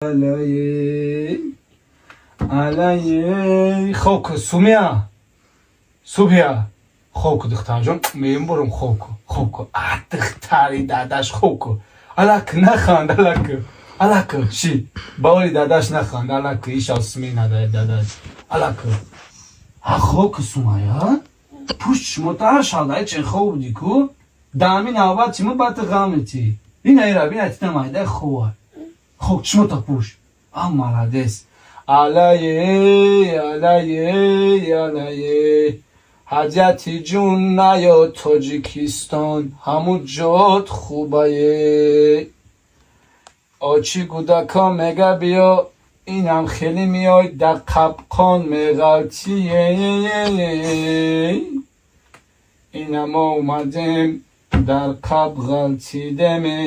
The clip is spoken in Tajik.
Алае, алае. Хоб ку, Сумия, Субҳия, хоб ку, духтарҷон, мебурам, хоб ку, хоб ку. А, духтари дадаш, хоб ку. Алак, наханд, алак, алак, ши баори дадаш, наханд, алак, ишав смена дадаш, алак. А, хоб ку, Сумая, пушт шумо шалдай чен хоб будӣ ку, дами навбат чимо бати ғамети ина ира бина тита майда хова. Хоб, чишмота пӯш. А, молодец. Алае, алае, алае, ҳаҷати ҷун наё Тоҷикистон, ҳаму ҷот хубае. Очи гудако мега, биё, инам хеле меой, дар қапқон меғалтие. Ина мо омадем, дар қап ғалтидеме.